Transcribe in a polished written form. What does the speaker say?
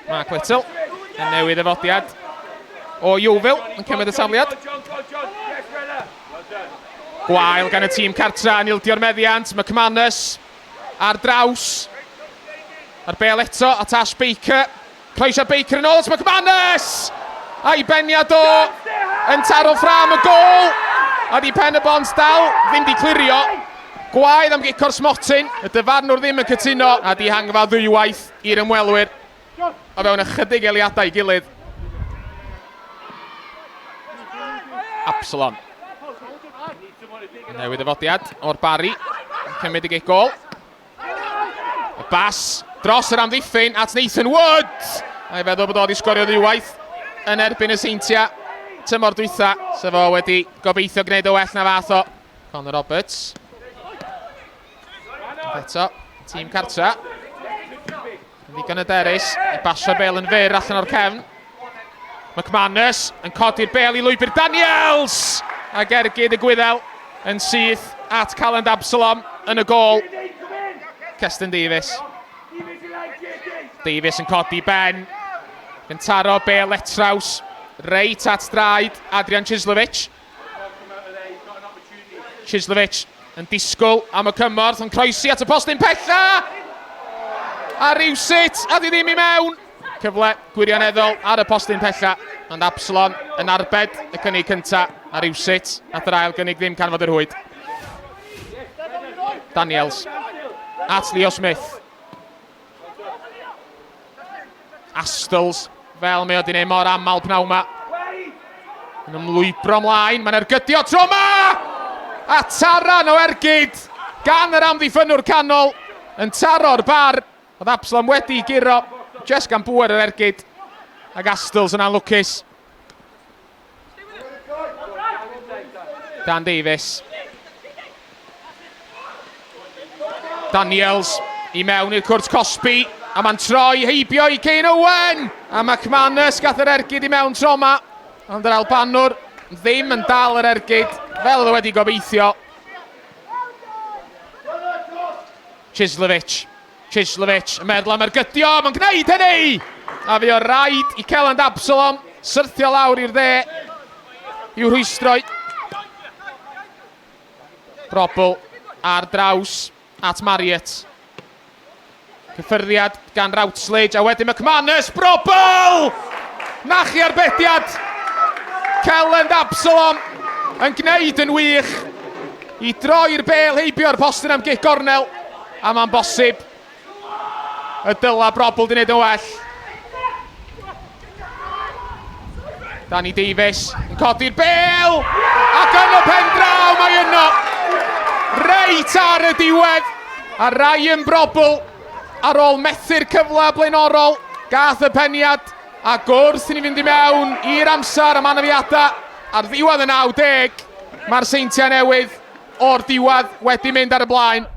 Mark Little yn newid ddyfodiad o Yeovil yn cymryd y tafliad. Gwael gan y tîm cartra yn ildio'r meddiant. McManus ar draws. A'r bel eto at Ash Baker. Croesiad Baker yn ôl at McManus! A'i beniad o yn taro ffrâm y gôl! A di pen y bont dal ddim di clirio. Gwaedd am gico'r smotyn. Y dyfarnwr ddim yn cytuno a dihangfa ddwywaith i'r ymwelwyr o fewn ychydig eiliadau i gilydd. Absalom. Newydd ddyfodiad o'r Barri. Cymryd y gic gôl. Y bas dros yr amddiffyn at Nathan Wood. A'i feddwl bod o wedi sgorio ddwywaith yn erbyn y Seintiau tymor dwytha, sef o wedi gobeithio gwneud o well na fath o. Conor Roberts. Eto, tîm cartra. Yn ddigon hyderus i basio'r bel yn fyr allan o'r cefn. McManus yn codi'r bel i lwybr Daniels! Ac ergyd y Gwyddel yn syth at Calend Absalom yn y gôl. Keston Davies. Davies yn codi ben. Yn taro bel letraws reit at draed Adrian Chislovic. Chislovic yn disgwyl am y cymorth, yn croesi at y postyn pella! A rywsut, a ddi ddim i mewn! Cyfle gwirioneddol ar y postyn pella, ond Absalon yn arbed y cynnig cynta, a rywsut, nath yr ail gynnig ddim canfod yr rhwyd. Daniels at Leo Smith. Astles, fel mae o wedi gwneud mor aml pnawn ma. Yn ymlwybro ymlaen, mae'n ergydio tro ma! A taran o ergyd gan yr amddiffynnwr canol yn taro'r bar. Oedd Absalom wedi guro just gan bŵer yr ergyd. Ac Astles yn anlwcus. Dan Davies. Daniels i mewn i'r cwrt cosbi. A mae'n troi heibio i Kane Owen. A McManus gath yr ergyd i mewn tro yma. Ond yr Albanwr ddim yn dal yr ergyd fel oedd wedi gobeithio. Chislovic. Chislovic yn meddwl am ergydio, mae'n gwneud hynny! A fi o raid i Celand Absalom syrthio lawr i'r dde i'w rhwystroi. Brobl ar draws at Marriott. Cyffyrddiad gan Routledge a wedyn McManus, Brobl! Na chi arbediad! Celand Absalom yn gwneud yn wych i droi'r bel heibio'r postyn am gic gornel. A mae'n bosib y dyla Brobl di wneud yn well. Danny Davies yn codi'r bel ac yn y pen draw mae yno. Reit ar y diwedd a Ryan Brobl ar ôl methu'r cyfle blaenorol gath y peniad a gwrth i ni fynd i mewn i'r amser am anafiadau ar ddiwedd y 90 mae'r Seintiau Newydd o'r diwedd wedi mynd ar y blaen.